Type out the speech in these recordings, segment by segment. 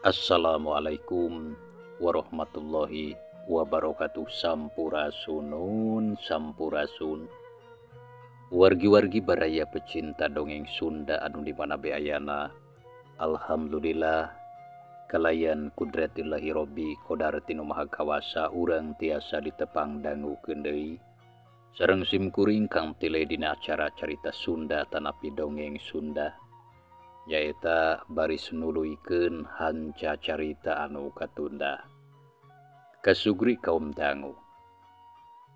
Assalamualaikum warahmatullahi wabarakatuh. Sampurasunun sampurasun. Wargi-wargi baraya pecinta dongeng Sunda anu di mana be ayana. Alhamdulillah kalayan kudratillahi robbi kodarti nu maha kawasa urang tiasa ditepang dangukeun deui. Sareng simkuring kang tile dina acara carita Sunda tanapi dongeng Sunda. Nyaeta baris nuluykeun hanca carita anu katunda. Kasugri kaum dangu.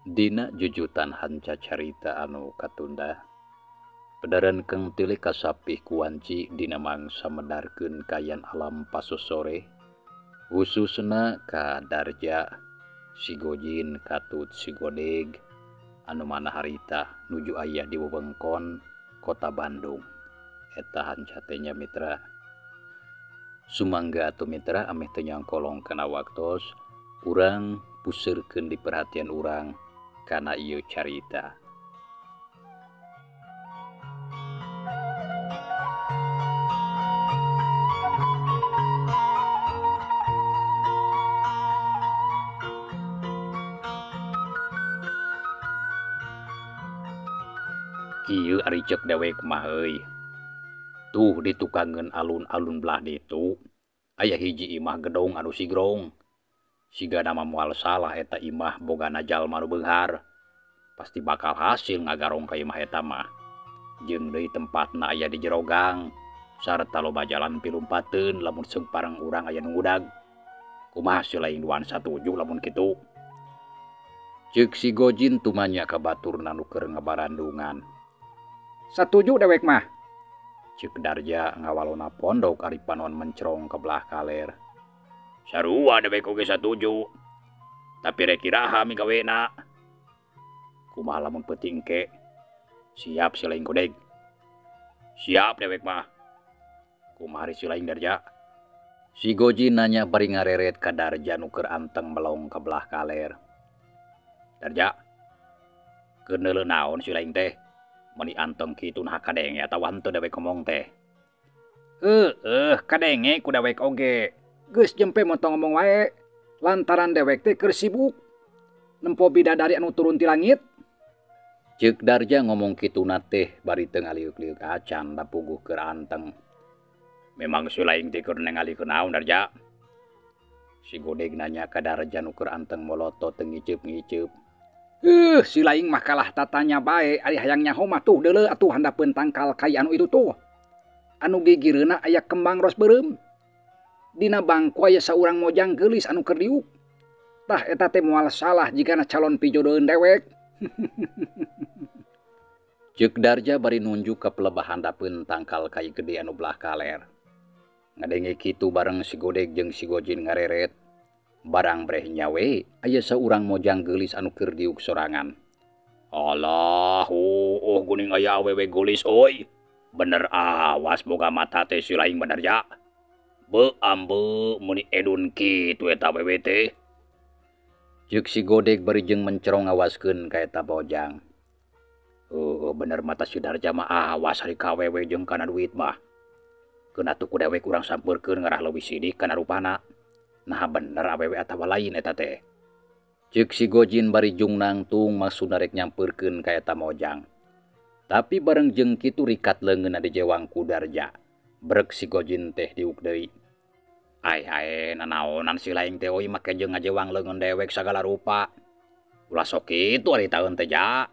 Dina jujutan hanca carita anu katunda. Pedaran kang tile kasapih kuanci dina mangsa medarkeun kayan alam pasosore, khususna ka Darja, Sigojin, Katut, Sigodeg, anu mana harita nuju aya di wewengkon Kota Bandung. Eta hanca teh nya mitra. Sumangga atuh mitra ameh teu nyangkolong kana waktos, urang puseurkeun di perhatian urang kana ieu carita. Kieu ari ceuk dewek mah euy. Tuh ditukangeun alun-alun belah ditu aya hiji imah gedong anu sigrong. Sigana mah moal salah eta imah bogana jalma nu beunghar. Pasti bakal hasil ngagarong ka imah eta mah. Jeung deui tempatna aya di jero gang sarta loba jalan pilumpateun lamun seung pareng urang aya nu ngudag. Kumaha si lain duaan satuju lamun kitu. Ceuk si Gojin tumanya ka baturna nu keur ngabarandungan. Satuju dewek mah. Ceuk Darja ngawalona pondok ari panon mencrong ke belah kaler. Sarua dewek oge satuju. Tapi rek iraha migawena. Kumaha lamun peuting ke? Siap si lain godeg. Siap dewek mah. Kumaha ari si lain Darja? Si Gojin nanya bari ngareret ka Darja nu keur anteng melong ke belah kaler. Darja, keur neuleuh naon si lain teh? Meni anteng kitu nah kadenge atawa henteu dewek ngomong teh. Heueuh, kadenge ku dewek oge. Geus jempe montong ngomong wae. Lantaran dewek teh keur sibuk nempo bidadari anu turun ti langit. Ceuk Darja ngomong kituna teh bari teu ngaliuk-liuk acan da puguh keur anteng. Memang si lain teh keur nengalikeun naon Darja? Si Godeg nanya ka Darja nu keur anteng molotot teu ngiceup-ngiceup. Si lain mah kalah tatanya bae ari hayang nyaho mah tuh deuleu atuh handapeun tangkal kai anu itu tuh. Anu gigireuna aya kembang ros beureum. Dina bangku aya saurang mojang geulis anu keur diuk. Tah eta teh moal salah jigana calon pijodoeun dewek. Ceuk Darja bari nunjuk ka pelebah handapeun tangkal kai gede anu belah kaler. Ngadenge kitu bareng si Godeg jeung si Gojin ngareret. Barang breh nyawe aya saurang mojang geulis anu keur diuk sorangan. Alah, oh guning aya awewe geulis euy. Bener awas boga mata teh si lain bener ja. Beu ambe meuni edun kitu eta awewe teh. Ceuk si Godeg bari jeung mencerong ngawaskeun ka eta bojang. Heuh, bener mata si Darja mah awas ari ka awewe jeung kana duit mah. Keun atuh ku dewek urang sampeurkeun ngarah leuwih sidik kana rupana. Nah bener awewe atawa lain eta teh. Ceuk si Gojin bari jung nangtung maksudna rek nyampeurkeun ka eta mojang. Tapi bareng jeung kitu rikat leungeunna dijewang ku Darja. Brek si Gojin teh diuk deui. Ai ai nanaonan si lain teh euy make jeung ngajewang leungeun dewek sagala rupa. Ulah sok kitu ari taeun teh ja.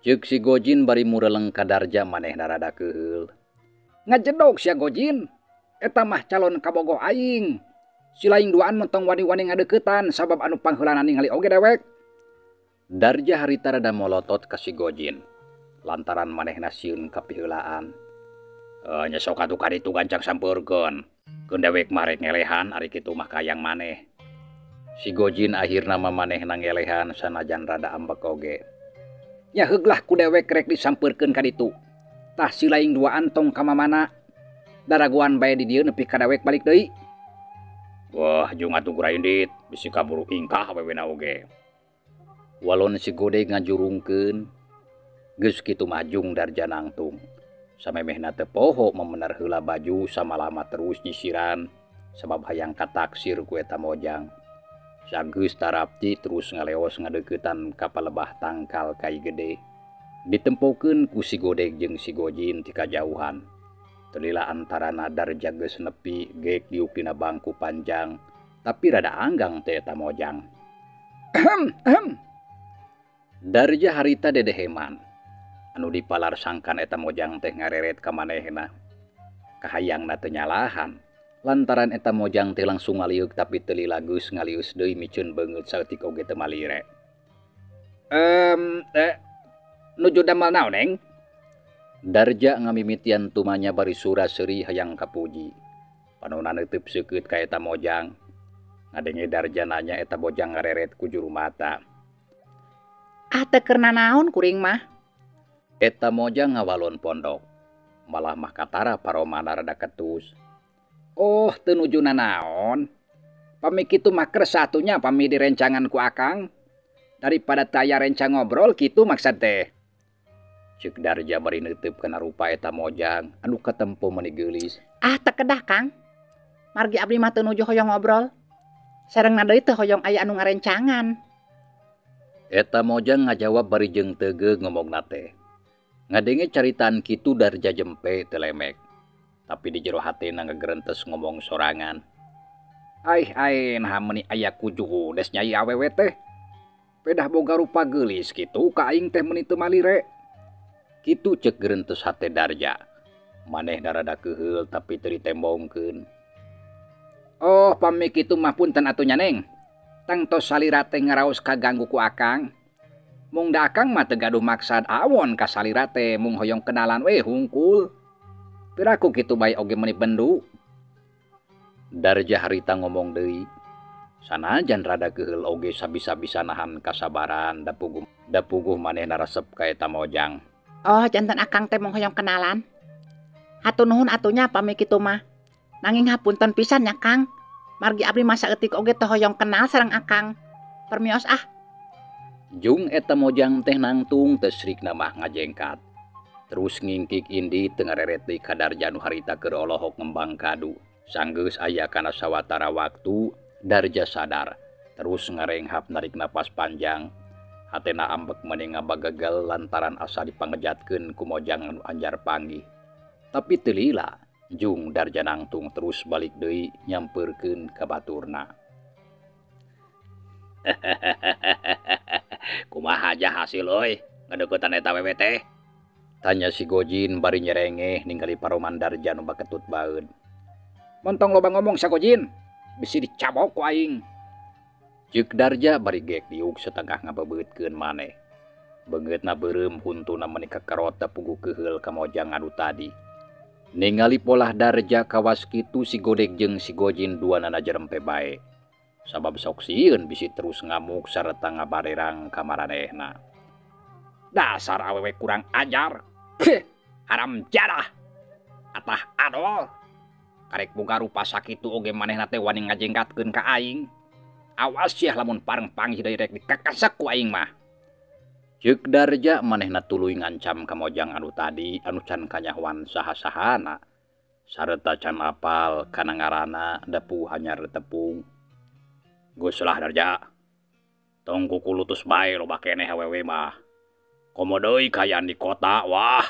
Ceuk si Gojin bari mureleng ka Darja manehna rada keuheul. Ngajedog sia Gojin. Eta mah calon kabogoh aing. Si lain duaan mentong wani-wani ngadeukeutan sabab anu pangheulana ningali oge dewek. Darja harita rada molotot ka si Gojin lantaran manehna sieun kapiheulaan. Nya sok atuh ka ditu gancang sampeurkeun. Keun dewek mah rek ngelehan ari kitu mah kayang maneh. Si Gojin akhirna mah manehna ngelehan sanajan rada ambek oge. Nya heuglah ku dewek rek disampeurkeun ka ditu. Tah si lain duaan tong ka mamana. Daragoan bae di dieu nepi ka dewek balik deui. Wah, jung atuh guraindit, bisi kaburu ingkah awewena oge. Walon si Godeg ngajurungkeun, geus kitu majung Darja nangtung. Samemehna teu poho memener heula baju samalama terus nyisiran, Sabab hayang kataksir ku eta mojang. Sageus tarapti terus ngaleos ngadeuketan ka palebah tangkal kai gede. Ditempokeun ku si Godeg jeung si Gojin ti kajauhan. Teu lila antarana Darja geus nepi gek diuk dina bangku panjang, tapi rada anggang teh eta mojang. Ahem, ahem. Darja harita dedeheman. Anu dipalar sangkan eta mojang teh ngareret ka manehna. Kahayangna teu nyalahan. Lantaran eta mojang teh langsung ngaliuk tapi teu lila geus ngalius deui miceun beungeut saeutik oge teu malire. Nuju damel naon, Neng? Darja ngamimitian tumanya bari sura seuri hayang kapuji. Panona neuteub seukeut ka eta mojang. Ngadenge Darja nanya eta bojang ngareret ku juru mata. Ah, teu keur nanaon kuring mah. Eta mojang ngawalon pondok. Malah mah katara paromana rada ketus. Oh, teu nuju nanaon. Pami kitu mah kersa atuh nya pami direncangan ku akang. Daripada taya rencang ngobrol kitu maksad teh. Ceuk Darja bari neuteub kana rupa eta mojang anu katempo meuni geulis. Ah, teu kedah, Kang. Margi abdi mah teu nuju hoyong ngobrol. Sarengna deui teu hoyong aya anu ngarencangan. Eta mojang ngajawab bari jeung teugeug ngomongna teh. Ngadenge caritaan kitu Darja jempe teu lemek. Tapi di jero hatena ngagerentes ngomong sorangan. Aih, aih, naha meuni aya kujudes nyai awewe teh. Pedah boga rupa geulis kitu ka aing teh meuni teu malire. Kitu ceuk gerentes hate Darja. Manehna rada keuheul tapi teu ditembongkeun. Oh, pami kitu mah punten atuh nya, Neng. Tangtos salira teh ngaraos kaganggu ku akang. Mung da akang mah teu gaduh maksad awon ka salira teh mung hoyong kenalan we hungkul. Piraku kitu bae oge meuni bendu. Darja harita ngomong deui. Sanajan rada keuheul oge sabisa-bisa nahan kasabaran da puguh manehna resep ka eta mojang. Oh, janten akang teh mung hoyong kenalan. Hatur nuhun atuh nya pami kitu mah. Nanging hapunten pisan nya, Kang. Margi abdi mah saeutik oge teu hoyong kenal sareng akang. Permios ah. Jung eta mojang teh nangtung teu srikna mah ngajengkat. Terus ngingkik indi teu ngareret deui ka Darja nu harita keur olohok ngembang kadu. Sanggeus aya kana sawatara waktu, Darja sadar. Terus ngarenghap narik napas panjang. Hatena ambek meuni ngabagagal lantaran asa dipangejatkeun ku mojang anu anjar panggih. Tapi teu lila, jung Darja nangtung terus balik deui nyampeurkeun ka baturna. Kumaha aja hasil euy ngadeuketan eta wewe teh? Tanya si Gojin bari nyerengeh ningali paroman Darja nu baketut baeud. Montong loba ngomong sia Gojin, bisi dicabok ku aing. Ceuk Darja bari gek diuk setengah ngabebeutkeun maneh. Beungeutna beureum huntuna meuni kakerot da puguh keuheul ka mojang anu tadi. Ningali polah Darja kawas kitu si Godeg jeung si Gojin duanana jerempe bae. Sabab sok sieun bisi terus ngamuk sarta ngabarerang ka maranehna. Dasar awewe kurang ajar. Peh, haram jadah. Atah adol. Karek boga rupa sakitu oge manehna teh wani ngajengkatkeun ka aing. Awas sia lamun pareng panggih deui rek dikakasek ku aing mah. Ceuk Darja manehna tuluy ngancam ka mojang anu tadi anu can kanyahoan saha-sahana. Sarta can apal kana ngaranna da puguh hanyar tepung. Geus lah Darja. Tong kukulutus bae loba keneh awewe mah. Komo deui kaayaan di kota, wah.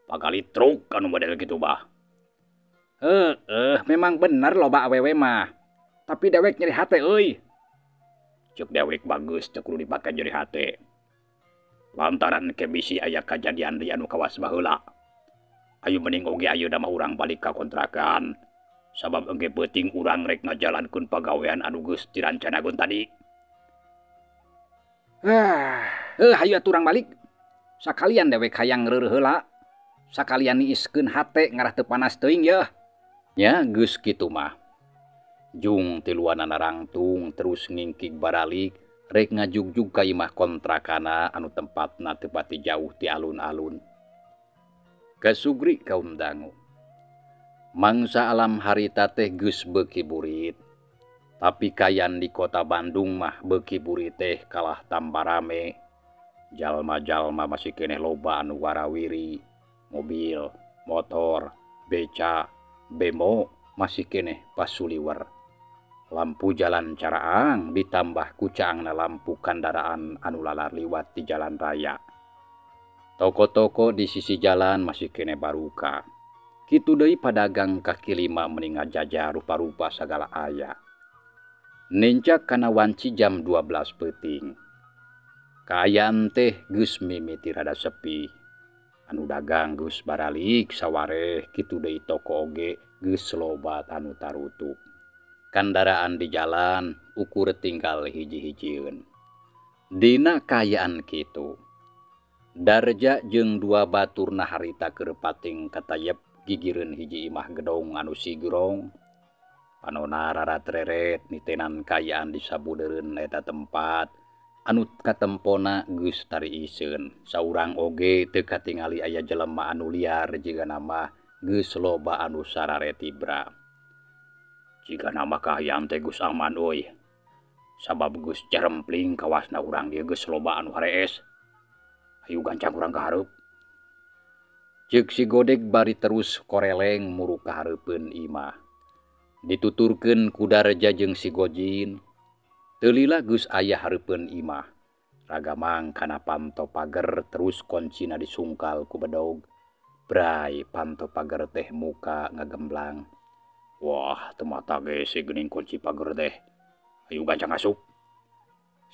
Pagali truk anu model kitu bah. Heeh, memang bener loba awewe mah. Tapi dewek nyeri hate euy. Ceuk dewek bagus teu kudu dipake nyeri hate. Lantaran ke bisi aya kajadian deui anu kawas baheula. Ayu mending oge ayeuna mah urang balik ka kontrakan. Sabab engke peuting urang rek ngajalankeun pagawean anu geus dirancanakeun tadi. Hayu atuh urang balik. Sakalian dewek hayang reureuh heula. Sakalian niiskeun hate ngarah teu panas teuing yeuh. Nya geus kitu mah. Jung tiluanana rangtung terus ngingkig baralik rek ngajugjug ka imah kontrakana anu tempatna teu pati jauh ti alun-alun. Kasugri kaum dangu. Mangsa alam harita teh geus beuki burit. Tapi kayan di kota Bandung mah beuki burit teh kalah tambah rame. Jalma-jalma masih keneh loba anu warawiri, mobil, motor, beca, bemo, Masih keneh pasuliwer. Lampu jalan caraang ditambah ku caangna lampu kandaraan anu lalar liwat di jalan raya. Toko-toko di sisi jalan masih keneh baruka. Kitu deui padagang kaki lima meni ngajaja rupa-rupa sagala aya. Nincak kana wanci jam 12 peuting. Kaayaan teh geus mimiti rada sepi. Anu dagang geus baralik sawareh, kitu deui toko oge geus loba anu tarutup. Kandaraan di jalan ukur tinggal hiji-hijieun. Dina kaayaan kitu, Darja jeung dua baturna harita keur pating katayep gigireun hiji imah gedong anu sigrong. Panona raratreret nitenan kaayaan di sabudeureun eta tempat anu katempona geus tariiseun. Saurang oge teu katingali aya jelema anu liar jigana mah geus loba anu sararetibra. Jigana mah kaayaan teh geus aman euy. Sabab geus jarempling kawasna urang dieu geus loba anu harees. Hayu gancang urang ka hareup. Ceuk si Godeg bari terus koreleng muru ka hareupeun imah. Dituturkeun ku Darja jeung si Gojin. Teu lila geus aya hareupeun imah. Ragamang kana panto pager terus koncina disungkal ku bedog. Bray panto pager teh muka ngagemblang. Wah, teu mata ge si geuning kunci pager teh. Hayu gancang asup.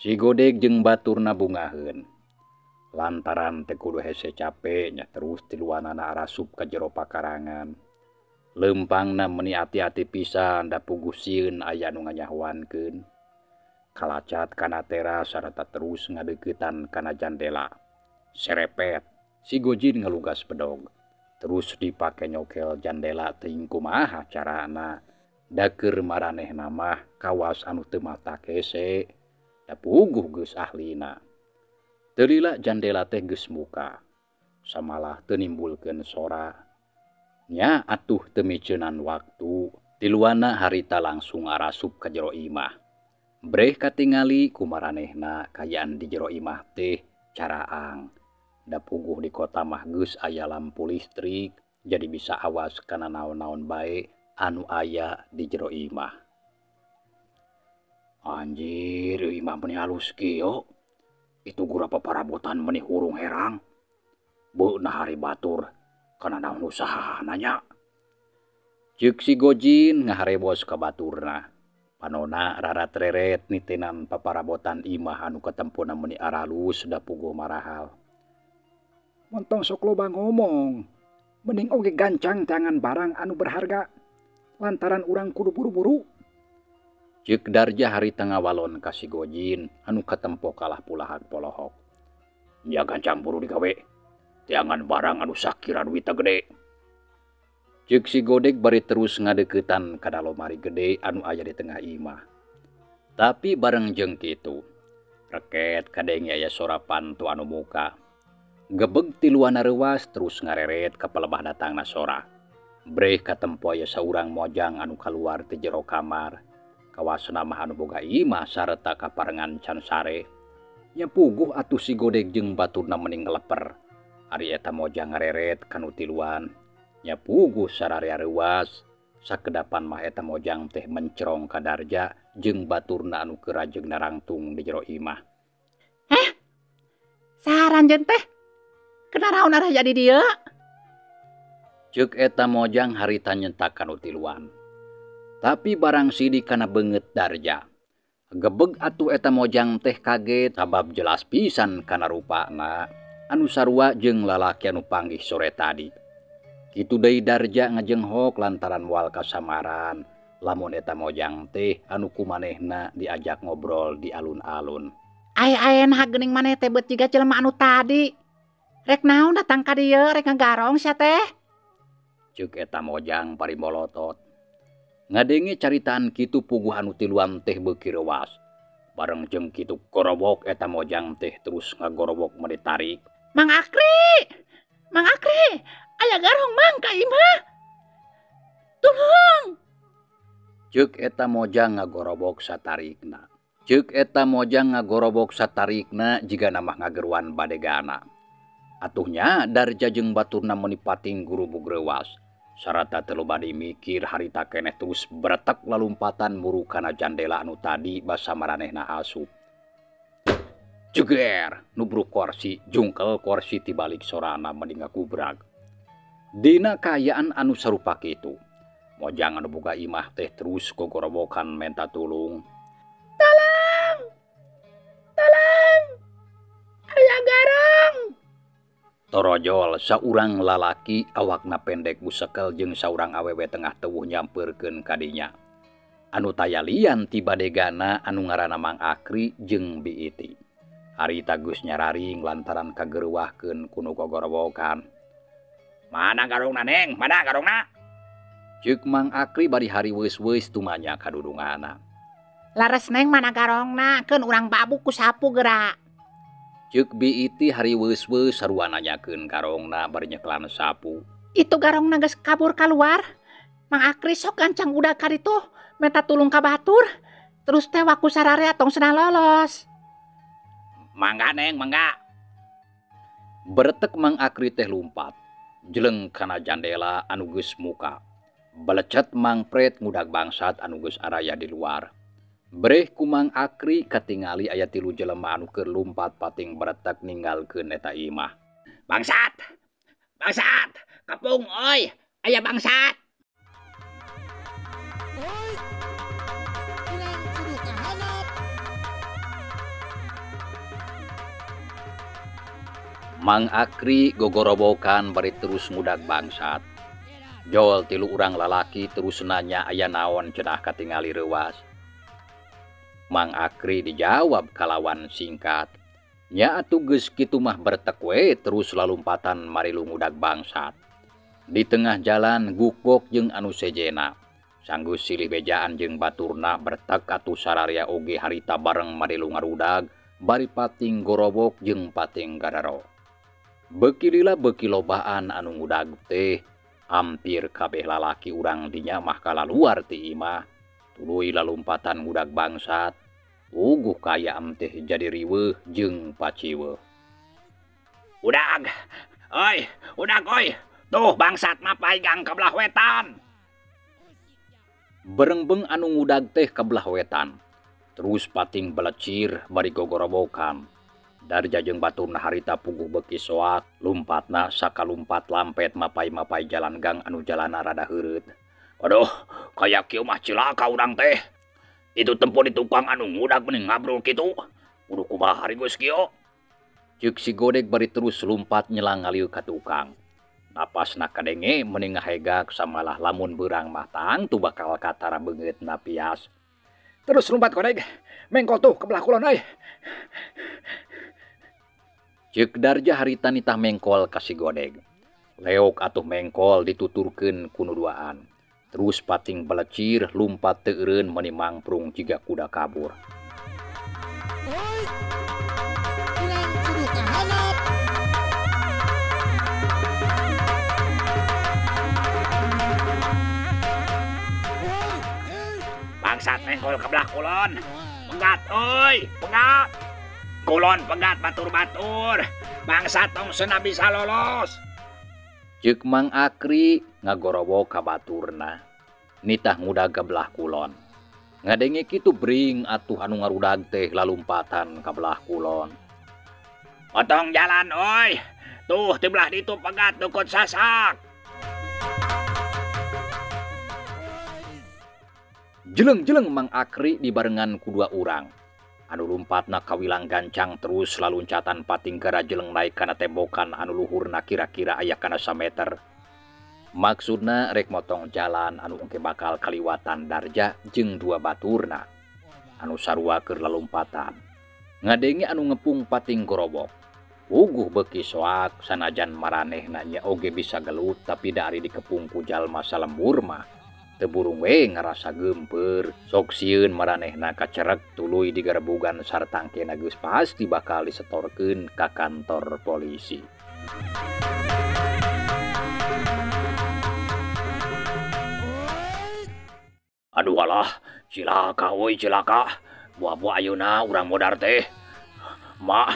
Si Godeg jeung baturna bungaheun. Lantaran teu kudu hese cape nya terus tiluanana arasup ka jero pakarangan. Leumpangna meuni ati-ati pisan da puguh sieun aya nu nganyahoankeun. Kalacat kana teras sarta terus ngadeuketan kana jandela. Serepet, si Gojin ngalugas bedog. Terus dipake nyokel jandela teuing kumaha carana. Da keur maranehna mah kawas anu teu mata kese. Da puguh geus ahlina. Teu lila jandela teh geus muka. Samalah teu nimbulkeun sora. Nya atuh teu miceunan waktu. Tiluana harita langsung arasup ka jero imah. Breh katingali kumaranehna kaayaan di jero imah teh caraang. Da puguh di kota mah geus aya lampu listrik, jadi bisa awas kana naon-naon bae anu aya di jero imah. Anjir, imah meni halus kieu. Itu gura paparabotan meni hurung herang. Beunah hari batur kana naon usahana nya. Ceuk si Gojin ngaharebos ka baturna. Panona raratreret nitenan paparabotan imah anu katempona meni aralus da puguh marahal. Montong sok loba ngomong. Mending oge gancang tangan barang anu berharga. Lantaran urang kudu buru-buru. Ceuk Darja harita ngawalon ka si Gojin anu katempo kalah pulahak polohok. Nya gancang buru digawe. Teangan barang anu sakira duitna gede. Ceuk si Godeg bari terus ngadeuketan kana lomari gede anu aya di tengah imah. Tapi bareng jeung kitu, reket kadenge aya sora panto anu muka. Gebeg tiluana reuas terus ngareret ka palebah datangna sora. Breh katempo aya saurang mojang anu kaluar ti jero kamar. Kawasna mah anu boga imah sarta kaparengan can sare. Nya puguh atuh si Godeg jeung baturna meni ngeleper. Ari eta mojang ngareret kanu tiluan. Nya puguh sararea reuas. Sakedapan mah eta mojang teh mencerong ka Darja jeung baturna anu keur rajeg narangtung di jero imah. Heh? Saha aranjeun teh? Kenaraon arah jadi dieu? Ceuk eta mojang harita nyentak kanu tiluan. Tapi barang sidik kana beungeut Darja. Gebeg atuh eta mojang teh kaget sabab jelas pisan kana rupana anu sarua jeung lalaki anu panggih sore tadi. Kitu deui Darja ngajenghok lantaran moal kasamaran lamun eta mojang teh anu kumanehna diajak ngobrol di alun-alun. Ai-ai nah geuning maneh teh beut jiga jelema anu tadi. Rek naon datang ka dieu rek ngagarong sia teh? Ceuk eta mojang bari molotot. Ngadenge caritaan kitu puguh anu tiluan teh beuki reuas. Bareng jeung kitu gorobok eta mojang teh terus ngagorobok meni tarik. Mang Akri! Mang Akri! Aya garong mang ka imah. Tulung! Ceuk eta mojang ngagorobok satarikna. Ceuk eta mojang ngagorobok satarikna jigana mah ngageruan badegana. Atuhnya Darja jeung baturna meni pating gurubug reuas. Sarata teu loba dimikir harita keneh terus beretek lalumpatan muru kana jandela anu tadi basa maranehna asup. Jeger nubruk korsi jungkel korsi tibalik sorana meni ngagubrag. Dina kaayaan anu sarupa kitu, mojang anu boga imah teh terus gogorowokan menta tulung. Tolong! Tolong! Aya garong! Torojol saurang lalaki awakna pendek busekel jeung saurang awewe tengah teuwuh nyampeurkeun ka dinya. Anu taya lian ti badegana anu ngaranna Mang Akri jeung Bi Iti. Harita geus nyararing lantaran kagereuwahkeun ku nu gogorowokan. Mana garongna Neng? Mana garongna? Ceuk Mang Akri bari hariweus-weus tumanya kadudungana. Lares Neng mana garongna? Keun urang babuk ku sapu geura. Ceuk Bi Iti hariweus-weus sarua nanyakeun garongna bari nyeklan sapu. Itu garongna geus kabur kaluar. Mang Akri sok gancang udah ka ditu menta tulung ka batur. Terus teh waku sararea tong senang lolos. Mangga Neng, mangga. Beretek Mang Akri teh lumpat. Jeleng kana jandela anu geus muka. Belecet Mang Pret ngudag bangsat anu geus araya di luar. Breh ku Mang Akri katingali aya tilu jelema anu keur lumpat pating beretek ninggalkeun eta imah. Bangsat! Bangsat! Kepung euy! Aya bangsat! Oi! Urang kudu ka handap. Mang Akri gogorowokan bari terus ngudag bangsat. Jol tilu urang lalaki terus nanya aya naon cenah katingali reuwas. Mang Akri dijawab kalawan singkat. Nya atuh geus kitu mah bertek we terus lalumpatan marilu ngudag bangsat. Di tengah jalan gugok jeung anu sejena. Sanggeus silih bejaan jeung baturna bertek atuh sararia oge harita bareng marilu ngarudag bari pating gorobok jeung pating gararo. Beuki lila beuki lobaan anu ngudag teh hampir kabeh lalaki urang dinya mah kalaluar ti imah. Tuluy lalumpatan ngudag bangsat. Uguh kaayaan teh jadi riweuh jeung paciweuh. Udag, oi, udag oi. Tuh bangsat mah paegang ka belah wetan. Berengbeng anu ngudag teh ka belah wetan. Terus pating belecir bari gogorowokan. Darja jeung baturna harita puguh beuki soak, lumpatna sakalumpat lampet mapai-mapai jalan gang anu jalana rada heureut. Aduh, kaya kieu mah cilaka urang teh. Itu tempo di tukang anu ngudag mending ngabrul kitu. Kudu kumaha hari geus kieu. Ceuk si Godeg bari terus lumpat nyelang ngalieu ka tukang. Napasna kadenge mending ngahegak samalah lamun beurang mah tangtu bakal katara beungeutna pias. Terus lumpat Godeg, mengkol tuh ke belah kulon euy. Ceuk Darja harita nitah mengkol ka si Godeg. Leok atuh mengkol dituturkeun ku nu duaan. Terus pating belecir lumpat teu eureun meuni mangprung jiga kuda kabur. Oi! Urang kudu ka handap. Bangsat mengkol ke belah kulon. Pegat euy, pegat. Kulon pegat batur-batur. Bangsat tong sena bisa lolos. Ceuk Mang Akri ngagorowo ka baturna. Nitah ngudag ka belah kulon. Ngadenge kitu bring atuh anu ngarudag teh lalumpatan ka belah kulon. Potong jalan oi. Tuh di belah ditu pegat dukut sasak. Jeleng-jeleng Mang Akri dibarengan ku dua urang. Anu lumpatna kawilang gancang terus laluncatan pating gara jeleng naik kana tembokan anu luhurna kira-kira aya kana sameter. Maksudna rek motong jalan anu engke bakal kaliwatan Darja jeung dua baturna. Anu sarua keur lalumpatan. Ngadenge anu ngepung pating gorobok. Puguh beuki soak sanajan maranehna nya oge bisa gelut tapi da ari dikepung ku jalma salembur mah. Teu burung we ngarasa geumpeur, sok sieun maranehna kacerek tuluy digarebugan sartangkena geus pasti bakal disetorkeun ka kantor polisi. Aduh alah, cilaka euy cilaka. Buah-buah ayeuna urang modar teh. Mak,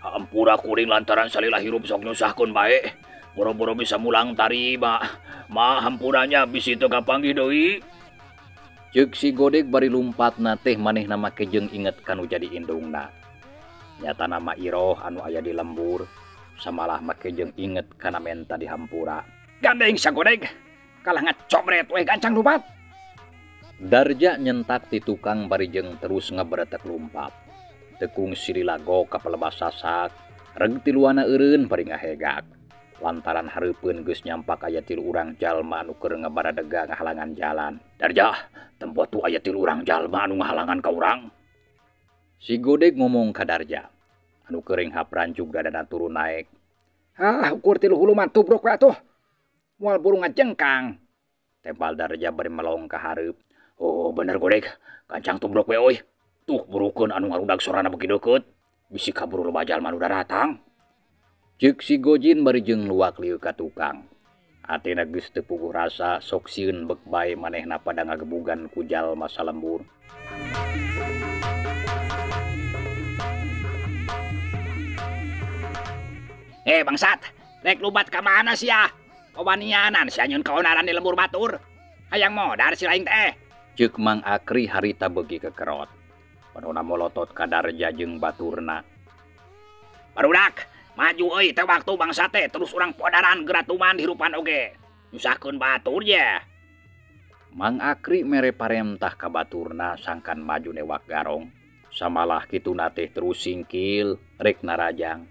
ampura kuring lantaran salila hirup sok nyusahkeun bae. Boro-boro bisa mulang tari, Mak. Mah hampuranya bisi teu kapanggih deui. Ceuk si Godeg bari lumpatna teh manehna make jeung inget kanu jadi indungna. Nyatana mah Iroh anu aya di lembur, samalah make jeung inget kana menta dihampura. Gandeng sia Godeg, kalah ngacobret we gancang lumpat. Darja nyentak ti tukang bari jeung terus ngaberetek lumpat. Tekung sirilago ka pelebah sasak, reg tiluana eureun bari ngahegak. Lantaran hareupeun geus nyampak aya tilu urang jalma anu keur ngabaradega ngahalangan jalan. Darja, tempo tuh aya tilu urang jalma anu ngahalangan ka urang. Si Godeg ngomong ka Darja, anu keuring hapranjug dadana turun naek. Hah, ukur tilu hulu mah tubruk we atuh. Moal buru ngajengkang. Tembal Darja bari melong ka hareup. Oh, bener Godeg, gancang tubruk we euy. Tuh burukeun anu ngarudag sorana beuki deukeut. Bisi kaburu loba jalma nu daratang. Ceuk si Gojin bari jeung luak lieu ka tukang. Atina geus teu puguh rasa sok sieun beuk bae manehna pada ngagebugan ku jalma salembur. Bangsat, rek lubat ka mana sia? Wawanianan sia nyun kaonaran di lembur batur. Hayang modar si laing teh. Ceuk Mang Akri harita beuki kekerot. Panona molotot ka Darja jeung baturna. Barudak, maju euy teh waktu bangsa teh terus urang podaran geratuman hirupan oge. Nyusahkeun batur ye. Mang Akri mere parentah ka baturna sangkan maju newak garong. Samalah kituna teh terus singkil rek narajang.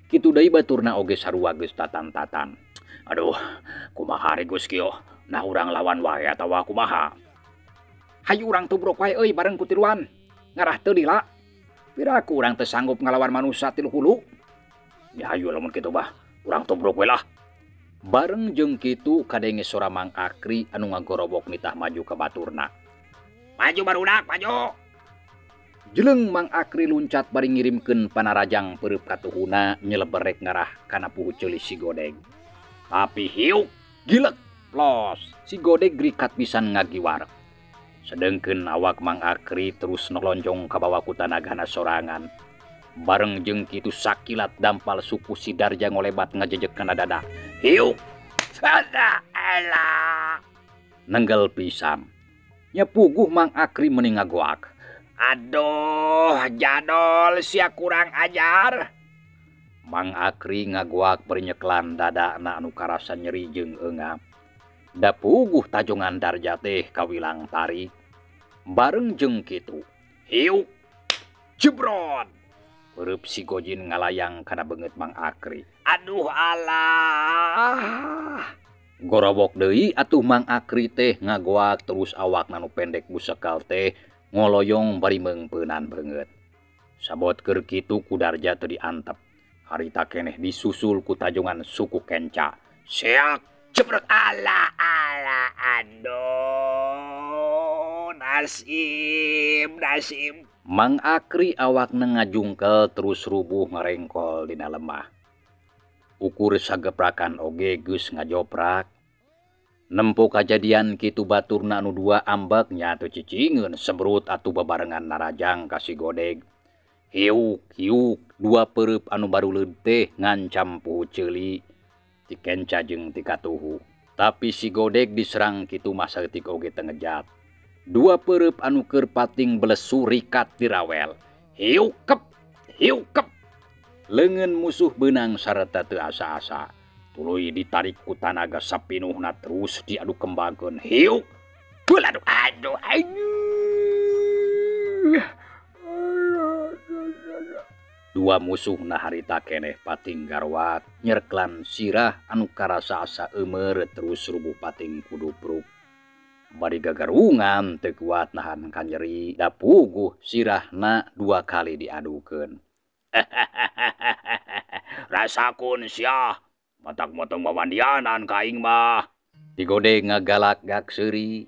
Kitu deui baturna oge sarua geus tatan-tatan. Aduh, kumaha ari geus kieu? Nah urang lawan wae atawa kumaha? Hayu urang tubruk wae euy bareng ku tiluan. Ngarah teu lila. Piraku urang teu sanggup ngalawan manusa tilu hulu. Ya hayu lamun kitu bah, urang tubruk we lah. Bareng jeung kitu kadenge sora Mang Akri anu ngagorobok nitah maju ka baturna. Maju barudak, maju. Jeleng Mang Akri luncat bari ngirimkeun panarajang peureub katuhuna nyeleberek ngarah kana puhu ceuli si Godeg. Tapi hiuk, gilek, plos, si Godeg grikat pisan ngagiwar. Sedengkeun awak Mang Akri terus nolonjong ka bawa ku tanagana sorangan. Bareng jeung kitu sakilat dampal suku si Darja ngolebat ngajejek kana dada. Hiuk, alah, alah. Nenggel pisan. Nya puguh Mang Akri meni ngagoak. Aduh, jadol sia kurang ajar. Mang Akri ngagoak bari nyeklan dadana anu karasa nyeri jeung eungap. Da puguh tajongan Darja teh kawilang tarik. Bareng jeung kitu, hiuk, jebrot. Peureub si Gojin ngalayang kana beungeut Mang Akri. Aduh alah. Gorobok deui atuh Mang Akri teh ngagoak terus awakna nu pendek busekal teh ngoloyong bari meungpeunan beungeut. Sabot keur kitu ku Darja teu diantep. Harita keneh disusul ku tajongan suku kenca. Seak, jebrot, alah alah, aduh, nasib, nasib. Mang Akri awakna ngajungkel terus rubuh ngarengkol dina lemah. Ukur sageprakan oge geus ngajoprak. Nempo kajadian kitu baturna anu dua ambek nya teu cicingeun sebrut atuh babarengan narajang ka si Godeg. Hiuk hiuk dua peureub anu baruleud teh ngancam puhu ceuli ti kenca jeung ti katuhu. Tapi si Godeg diserang kitu mah saeutik oge teu ngejat. Dua peureub anu keur pating belesu rikat dirawel. Hiuk kep, hiuk kep. Leungeun musuh beunang sarta teu asa-asa. Tuluy ditarik ku tanaga sapinuhna terus diadu kembangkeun. Hiuk. Aduh, aduh, aduh. Dua musuhna harita keneh pating garwak nyerklan sirah anu karasa asa eumeureuh terus rubuh pating kudupruk. Bari gagarungan teu kuat nahan kanyeri da puguh sirahna dua kali diadukeun. Rasakun sia, matak motong wawandianan ka aing mah. Digodeg ngagalak-gak seuri,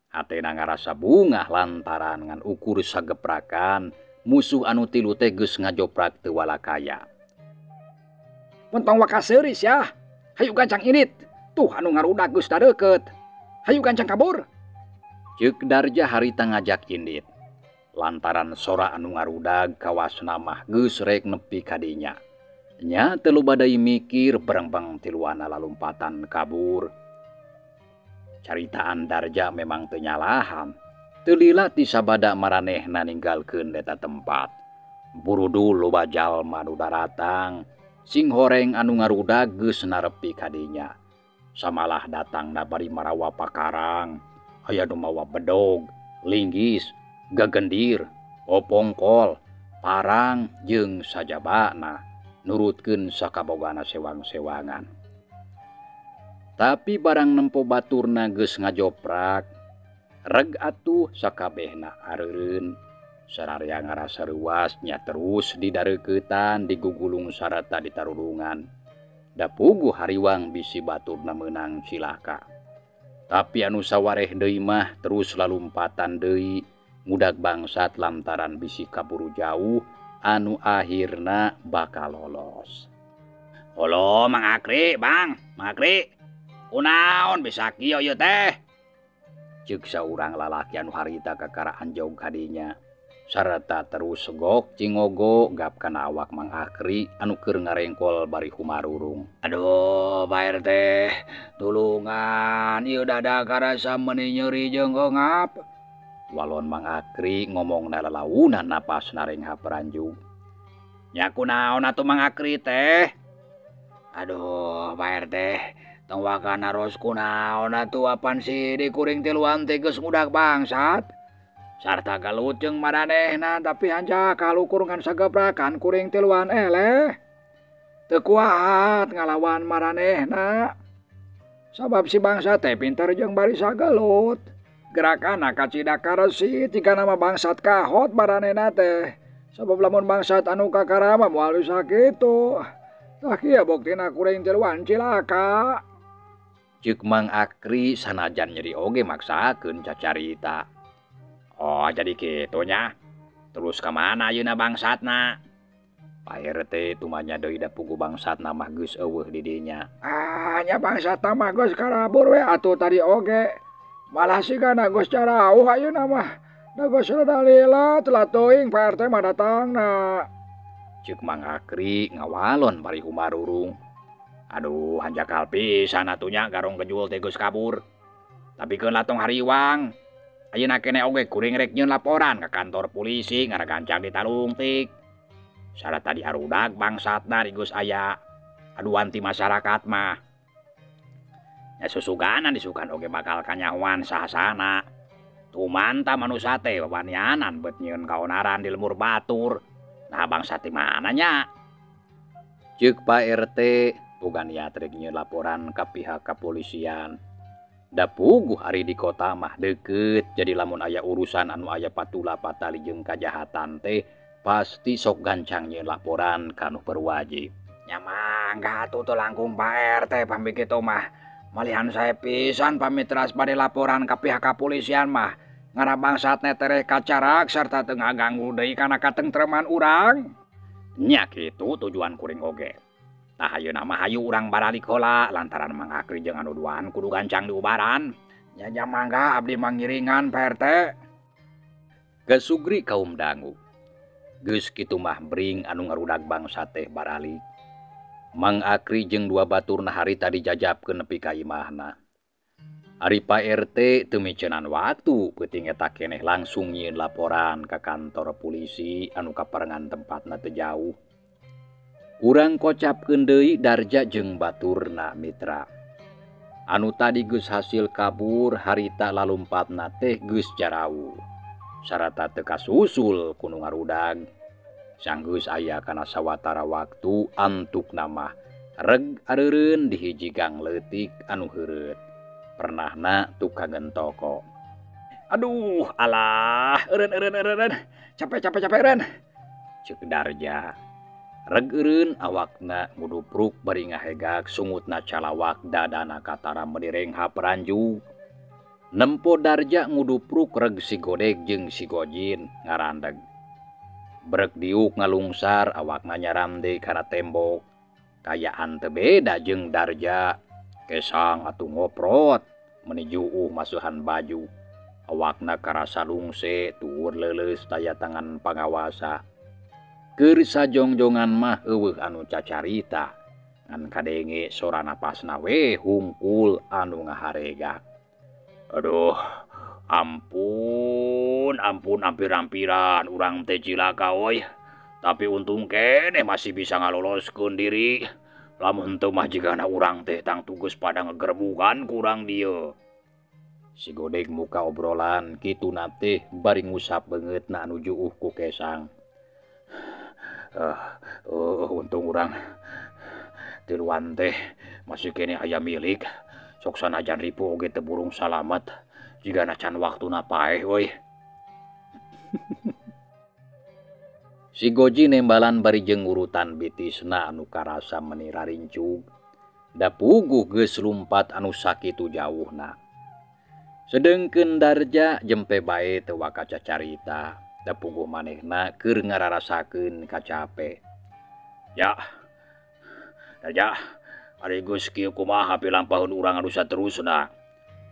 hatena ngarasa bungah lantaran ngan ukur sageprakan musuh anu tilu teh geus ngajoprak teu walakaya. Montong waka seuri sia, hayu gancang init, tuh anu ngarudak geus dadeukeut. Hayu gancang kabur. Ceuk Darja harita ngajak indit. Lantaran sora anu ngarudag kawasna mah geus rek nepi ka dinya. Nya teu loba deui mikir berengbeng tiluana lalumpatan kabur. Caritaan Darja memang teu nyalahan. Teu lila ti sabada maranehna ninggalkeun eta tempat. Burudul loba jalma nu daratang, sing horeng anu ngarudag geus narepi ka dinya. Samalah datangna bari marawa pakarang, aya nu mawa bedog, linggis, gagendir, opongkol, parang jeung sajabana nurutkeun sakabogana sewang-sewangan. Tapi barang nempo baturna geus ngajoprak, reg atuh sakabehna areureun. Sararea ngarasa reuas nya terus didareuketan, digugulung sarata ditarulungan. Da puguh hariwang bisi baturna meunang cilaka. Tapi anu sawareh deui mah terus lalumpatan deui ngudag bangsat lantaran bisi kaburu jauh anu akhirna bakal lolos. Holo Mang Akri, Bang, Mang Akri. Kunaon bisa kieu ieu teh? Ceuk saurang lalaki anu harita kakaraan jauh kadinya. Sarta terus segok cingogo gap kana awak Mang Akri anu keur ngarengkol bari humarurung. Aduh, Pak RT, tulungan ieu dada karasa meuni nyeri jeung eungap. Walon Mang Akri ngomongna lalaunan napas narenghap ranjug. Nya kunaon atuh Mang Akri teh? Aduh, Pak RT, tong waka naros kunaon atuh apan si di kuring tiluan teh geus ngudag bangsat. Sarta galut jeung maranehna tapi hanjakal ukur ngan sagebrakan kuring tiluan eleh. Teu kuat ngalawan maranehna. Sabab si bangsat teh pinter jeung bari sagelut. Gerakanna kacida karesi jika nama bangsat kahot maranehna teh. Sabab lamun bangsat anu kakara mah moal bisa kitu. Tah kieu buktina kuring tiluan cilaka. Ceuk Mang Akri sanajan nyeri oge maksakeun cacarita. Oh jadi kitu nya. Terus ka mana ayeuna bangsatna? Pak RT tumanya deui da puguh bangsatna mah geus eueuh di dinya. Ah nya bangsatna mah geus karabur we atuh tadi oge. Malah sigana geus carauh ayeuna mah. Da geus rada lila telat teuing Pak RT mah datangna. Ceuk Mang Akri ngawalon bari humarurung. Aduh hanjakal pisan atuh nya garong gejul teh geus kabur. Tapi keun latong hariwang. Ayeuna keneh oge kuring rek nyieun laporan ka kantor polisi ngaragancang ditalungtik. Sarata diarudag bangsatna geus aya aduan ti masyarakat mah. Nya susuganan disukan oge bakal kanyahoan sahasana. Tumanta manusa teh wawanianan bet nyieun kaonaran di lemur batur. Nah bangsat di mana nya? Ceuk Pak RT boga niat rek nyieun laporan ka pihak kepolisian. Da puguh ari di kota mah deukeut jadi lamun aya urusan anu aya patula patali jeung kajahatan teh pasti sok gancang nyieun laporan ka nu berwajib. Nya mangga atuh teu langkung Pak RT pami kitu mah. Malihan sae pisan pami teras bade laporan ka pihak kepolisian mah. Ngara bangsatna tereh kacarak sarta teu ngaganggu deui kana katentreman urang. Nya kitu tujuan kuring oge. Tah ayeuna mah hayu urang baralik heula lantaran Mang Akri jeung anu duaan kudu gancang diubaran. Nya nya mangga abdi mangiringan Pak RT. Gasugri kaum dangu. Geus kitu mah bring anu ngarudag bangsat teh baralik. Mang Akri jeung dua baturna harita dijajabkeun nepi ka imahna. Ari Pak RT teu miceunan waktu peuting eta keneh langsung nyieun laporan ka kantor polisi anu kaparengan tempatna teu jauh. Urang kocapkeun deui Darja jeung baturna mitra. Anu tadi geus hasil kabur harita lalumpatna teh geus jarauh. Sarata teu kasusul ku nu ngarudag. Sanggeus aya kana sawatara waktu antukna mah reg areureun di hiji gang leutik anu heureut. Pernahna tukangeun toko. Aduh, alah, eureun eureun eureun. Capek capek capek eureun. Ceuk Darja. Reg eureun awakna ngudupruk bari ngahegak sungutna calawak dadana katara meuni renghap ranjug. Nempo Darja ngudupruk reg si Godeg jeung si Gojin ngarandeg. Brek diuk ngalungsar awakna nyaramde kana tembok. Kayaan teu beda jeung Darja. Kesang atuh ngoprot meuni juuh masuhan baju. Awakna karasa lungse tuur leuleus taya tangan pangawasa. Keur sajongjongan mah eueuh anu cacarita. Ngan kadenge sora napasna we hungkul anu ngaharegak. Aduh, ampun, ampun ampir-ampiran urang teh cilaka euy. Tapi untung keneh masih bisa ngaloloskeun diri. Lamun teu mah jigana urang teh tangtu geus pada ngegerbukan kurang dieu. Si Godeg muka obrolan kituna teh bari ngusap beungeutna anu juuh ku kesang. Untung urang tiluan teh masih keneh aya milik. Sok sanajan ripu oge teu burung salamet. Jigana can waktuna paeh euy. Si Goji nembalan bari jeung urutan bitisna anu karasa meni rarincug. Da puguh geus lumpat anu sakitu jauhna. Sedengkeun Darja jempe bae teu waka cacarita. Da puguh manehna keur ngararasakeun kacape. Ya, Darja, ari geus kieu kumaha pilampaheun urang anu saterusna.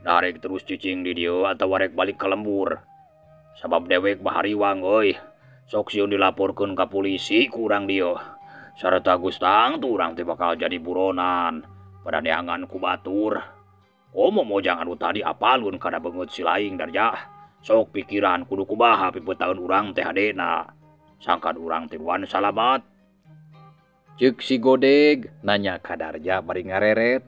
Darek terus cicing di dieu atawa rek balik ka lembur. Sabab dewek mah hariwang euy. Sok sieun dilaporkeun ka polisi ku urang dieu. Sarta geus tangtu urang teh bakal jadi buronan. Pada neangan ku batur. Komo mojang anu tadi apalun kana beungeut si laing Darja. Sok pikiran kudu kumaha pipetaeun urang teh hadena. Sangkan urang teh wan salamat. Ceuk si Godeg nanya ka Darja bari ngareret.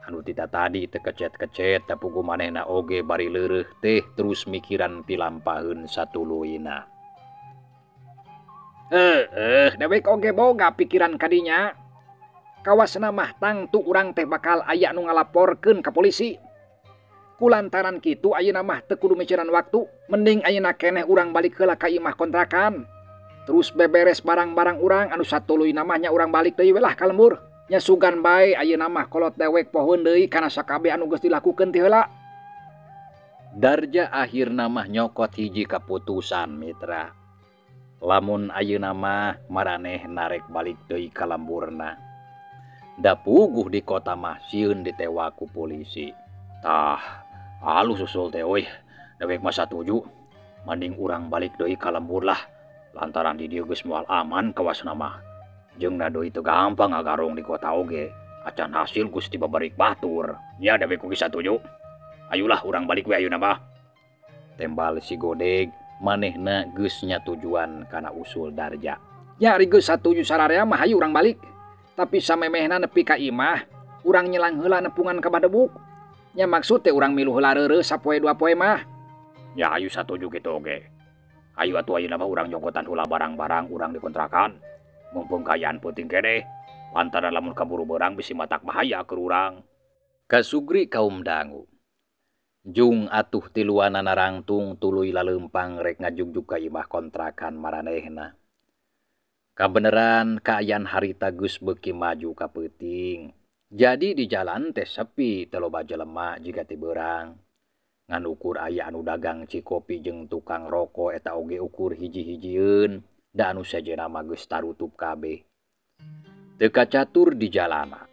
Anu tita tadi teu kecet-kecet tapugu manehna oge bari leureuh teh terus mikiran pilampaheun satuluyna. Dewek oge boga pikiran kadinya. Kawasna mah tangtu urang teh bakal aya nu ngalaporkeun ka polisi. Kulantaran kitu ayeuna mah teu kudu mikiran waktu, mending ayeuna keneh urang balik heula ka imah kontrakan. Terus beberes barang-barang urang anu satuluyna mah nya urang balik deui we lah ka lembur. Nya sugan bae ayeuna mah kolot dewek pohoeun deui kana sakabeh anu geus dilakukeun ti heula. Darja akhirna mah nyokot hiji kaputusan mitra. Lamun ayeuna mah maraneh narek balik deui ka lemburna. Da puguh di kota mah sieun ditewa ku polisi. Tah, alus usul teh euy. Dewek mah satuju. Mending urang balik deui ka lembur lah. Lantaran di dieu geus moal aman kawasna mah. Jeung na deui teu gampang ngagarong di kota oge. Acan hasil geus dibabarik batur. Nya dewek oge satuju. Ayulah urang balik we ayeuna mah. Tembal si Godeg manehna geus nyatujuan kana usul Darja. Ya ari geus satuju sararea mah hayu urang balik. Tapi samemehna nepi ka imah, urang nyelang heula nepungan ka Badebuk. Nya maksud teh urang milu heula reureuh sapoe dua poe mah. Ya ayu satuju kitu oge. Ayu atuh ayeuna mah urang nyokotan heula barang-barang urang dikontrakan. Mumpung kaayaan peuting keneh, lantaran lamun kaburu beurang bisi matak bahaya keur urang. Kasugri kaum dangu. Jung atuh tiluanana rangtung tuluy laleumpang rek ngajugjug ka imah kontrakan maranehna. Kabeneran kaayaan harita geus beuki maju ka peuting. Jadi di jalan teh sepi teu loba jelema jiga ti beurang. Ngan ukur aya anu dagang cikopi jeung tukang roko eta oge ukur hiji-hijieun da anu sejenna mah geus tarutup kabeh. Teu kacatur di jalana.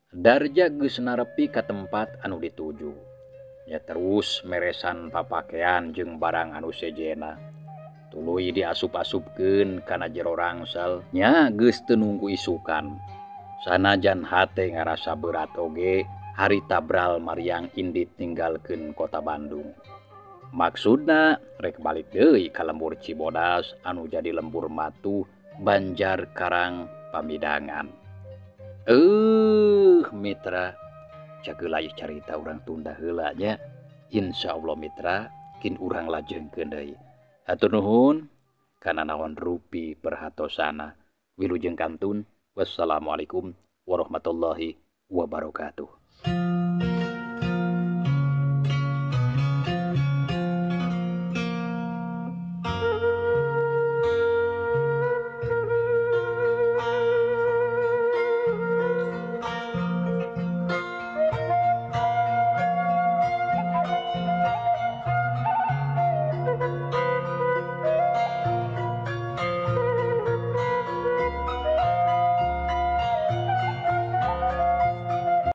Darja geus narepi ka tempat anu dituju. Nya terus meresan papakean jeung barang anu sejenna. Tuluy diasup-asupkeun kana jero rangsel. Nya geus teu nunggu isukan. Sanajan hate ngarasa berat oge, harita bral mariang indit ninggalkeun kota Bandung. Maksudna rek balik deui ka lembur Cibodas anu jadi lembur matuh Banjar Karang Pamidangan. Mitra, cageula ieu carita urang tunda heula nya. Insyaallah mitra, kin urang lajengkeun deui. Hatur nuhun kana naon rupi perhatosana. Wilujeng kantun. Wassalamualaikum warahmatullahi wabarakatuh.